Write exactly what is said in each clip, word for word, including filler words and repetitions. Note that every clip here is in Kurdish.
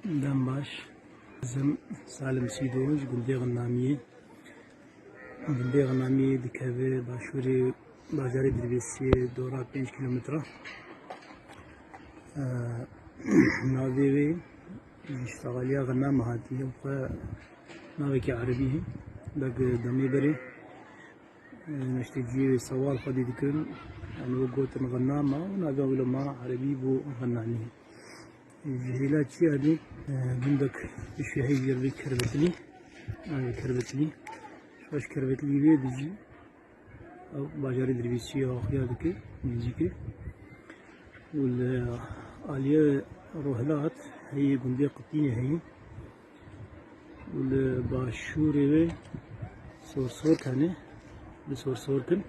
Dem baş. Ez im Salim Sîdo, ji gundê Xinamiyê. Gundê Xinamiyê dikeve başûrê bajarê Dirbêsiyê, dora pênc kîlometre. Eee, navê wê ji şexaliya Xinama hatiye, xwe navekî erebî heye. Beg demê berê, eee, neşteciyê wê sewal xwedî dikin. Yanî wek gotin Xinama û navê wilo ma erebî bû Xinamiyê. Ji hêla çi hebî, e, gundek piştî heyî yer bê Kerbetlî, navê Kerbetlî. Şaş Kerbetlî vê dijî, ew bajarê Dirbêsiyê axiya dike, nêzîkê. Û li aliyê rojhilat heyî gundê Qitînê heyî. Û li başûrê wê Sorsork hene, li Sorsork in.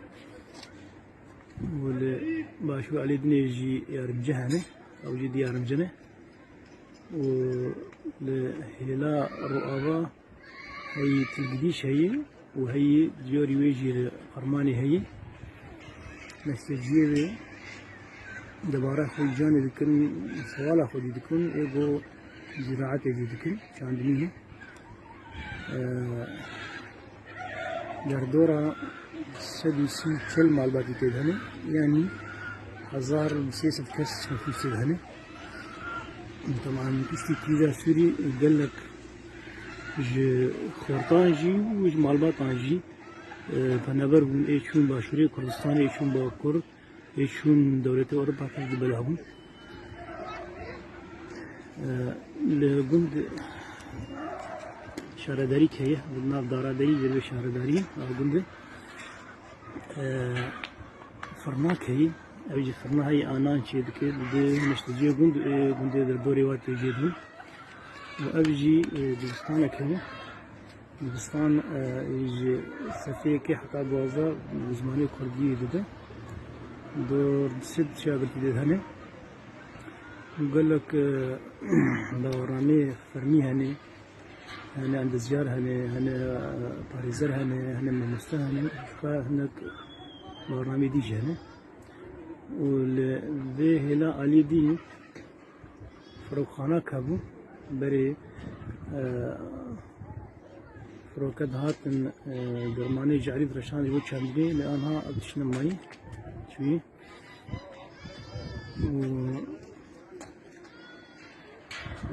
Û li başûr alê dinê jî Yarimci hene, ew jî di Yarimci ne. Û li hêla rûava heyî Tilgidîş heyî û heyî diyorî wê jî li Qermanê heyî. Neşteciyê wê debara xwe canê dikin, sewala xwedî dikin, ê go ziraetê jî dikin, çandinî hî. Eee, derdora sed û sî çil malbatî tê de hene, yanî hezar û sê sed kes nifûs tê de hene. Teman piştî krîza Sûrî gelek ji xortan jî û ji malbatan jî, eee, penaber bûn, ê çûn başûrê Kurdistanê, ê çûn Bakur. Ê çûn dewletê Ewropa pir di bela bûn. E, li gund şaredarî heye, di nav dara derî, li vê şaredariyê, nav gundê. E, firnak heye, ew jî firna heye, anan çê dike, di neşteciyê gund, ê gundê derdorê wa tê jê dibin. Û ev jî, e, dibistanek heye. Dibistan, e, ji sefê yekê heta duwazdeh bi zimanê kurdî dide. Dor sed şagirtî dê hene. Û gelek, e, barnameyê fermî hene. Hene endezyar hene, hene, e, parêzer hene, hene mamoste hene. Xwe hinek barnameyê dî jî hene. Û li vê hêla alî dî Firokxanak hebû, berê, e, firoke dihatin, e, dermanê carî direşan ji bo çandinê, lê anha ev tişt nemayî çûyî. Û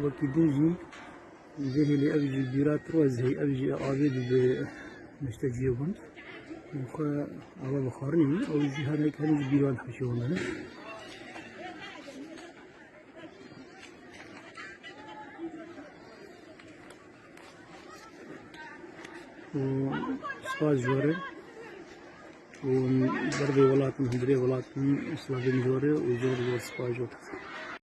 wekî din jî vê hêlê ev jî bîra Troyes heye, ev jî avê dide neşteciyê gund. Û xwe ava bi xwarinê wî, ew jî her yek herî ji bîra dihişê wan e. Û spas ji we re. Û ber vê welat in, hundirê welat in, silavên ji we re û zor zor spas ji we re.